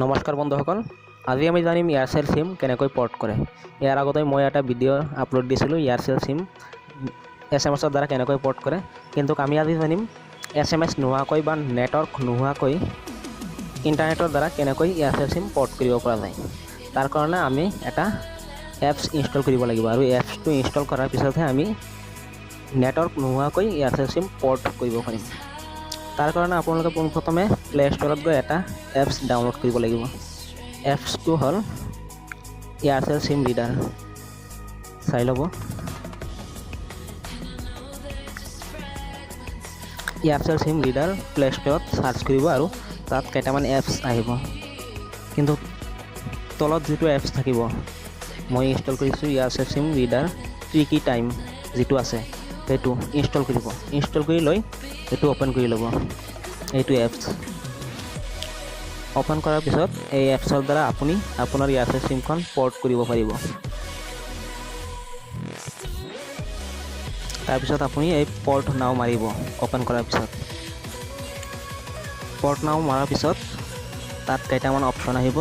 নমস্কাৰ বন্ধুসকল, আজি আমি জানিম এয়াৰচেল চিম কেনেকৈ পৰ্ট কৰে। ইয়াৰ আগতে মই এটা ভিডিঅ' আপলোড দিছিলোঁ, এয়াৰচেল চিম এছএমএছৰ দ্বাৰা কেনেকৈ পৰ্ট কৰে। কিন্তু আমি আজি জানিম এছএমএছ নোহোৱাকৈ বা নেটৱৰ্ক নোহোৱাকৈ ইণ্টাৰনেটৰ দ্বাৰা কেনেকৈ এয়াৰচেল চিম পৰ্ট কৰিব পৰা যায়। তাৰ কাৰণে আমি এটা এপছ ইনষ্টল কৰিব লাগিব আৰু এপছটো ইনষ্টল কৰাৰ পিছতহে আমি নেটৱৰ্ক নোহোৱাকৈ এয়াৰচেল চিম পৰ্ট কৰিব পাৰিম। তাৰ কাৰণে আপোনালোকে পোনপ্ৰথমে প্লে' ষ্ট'ৰত গৈ এটা এপছ ডাউনলোড কৰিব লাগিব। এপছটো হ'ল এয়াৰচেল চিম ৰিডাৰ। চাই ল'ব, এয়াৰচেল চিম ৰিডাৰ প্লে' ষ্ট'ৰত চাৰ্চ কৰিব আৰু তাত কেইটামান এপছ আহিব। কিন্তু তলত যিটো এপছ থাকিব, মই ইনষ্টল কৰিছোঁ Aircel SIM reader tricky time যিটো আছে, সেইটো ইনষ্টল কৰিব। ইনষ্টল কৰি লৈ সেইটো অ'পেন কৰি ল'ব। এইটো এপছ অ'পেন কৰাৰ পিছত এই এপছৰ দ্বাৰা আপুনি আপোনাৰ এয়াৰচেল চিমখন পৰ্ট কৰিব পাৰিব। তাৰপিছত আপুনি এই পৰ্ট নাও মাৰিব। অ'পেন কৰাৰ পিছত পৰ্ট নাও মৰাৰ পিছত তাত কেইটামান অপশ্যন আহিব।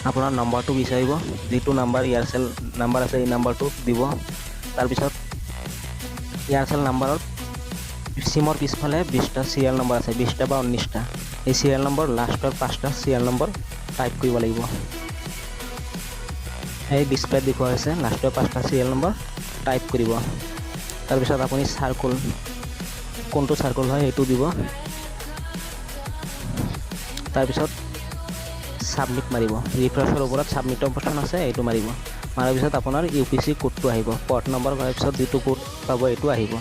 আপোনাৰ নম্বৰটো বিচাৰিব, যিটো নাম্বাৰ এয়াৰচেল নাম্বাৰ আছে, এই নাম্বাৰটো দিব। তাৰপিছত এয়াৰচেল নাম্বাৰত চিমৰ পিছফালে 20টা চিৰিয়েল নম্বৰ আছে, 20টা বা 19টা। এই চিৰিয়েল নম্বৰ লাষ্টৰ পাঁচটা চিৰিয়েল নম্বৰ টাইপ কৰিব লাগিব। এই ডিছপ্লেত দেখুওৱা হৈছে, লাষ্টৰ পাঁচটা চিৰিয়েল নম্বৰ টাইপ কৰিব। তাৰপিছত আপুনি চাৰ্কল, কোনটো চাৰ্কল হয় সেইটো দিব। তাৰপিছত ছাবমিট মাৰিব। ৰিফ্ৰেছৰ ওপৰত ছাবমিট অপশ্যন আছে, এইটো মাৰিব। মাৰাৰ পিছত আপোনাৰ ইউপিচি কোডটো আহিব। পৰ্ট নম্বৰ কৰাৰ পিছত যিটো কোড পাব, এইটো আহিব।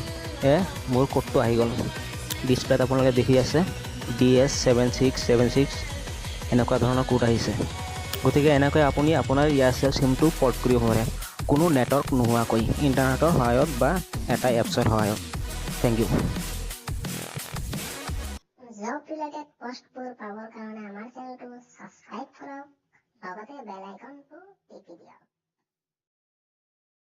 মোৰ কোডটো আহি গ'ল। ডিছপ্লেত আপোনালোকে দেখি আছে, DS7676 এনেকুৱা ধৰণৰ কোড আহিছে। গতিকে এনেকৈ আপুনি আপোনাৰ এয়াৰচেল চিমটো পৰ্ট কৰিব পাৰে কোনো নেটৱৰ্ক নোহোৱাকৈ, ইণ্টাৰনেটৰ সহায়ত বা এটা এপছৰ সহায়ত। Thank you. Job related পোষ্টবোৰ পাবৰ কাৰণে আমাৰ চেনেল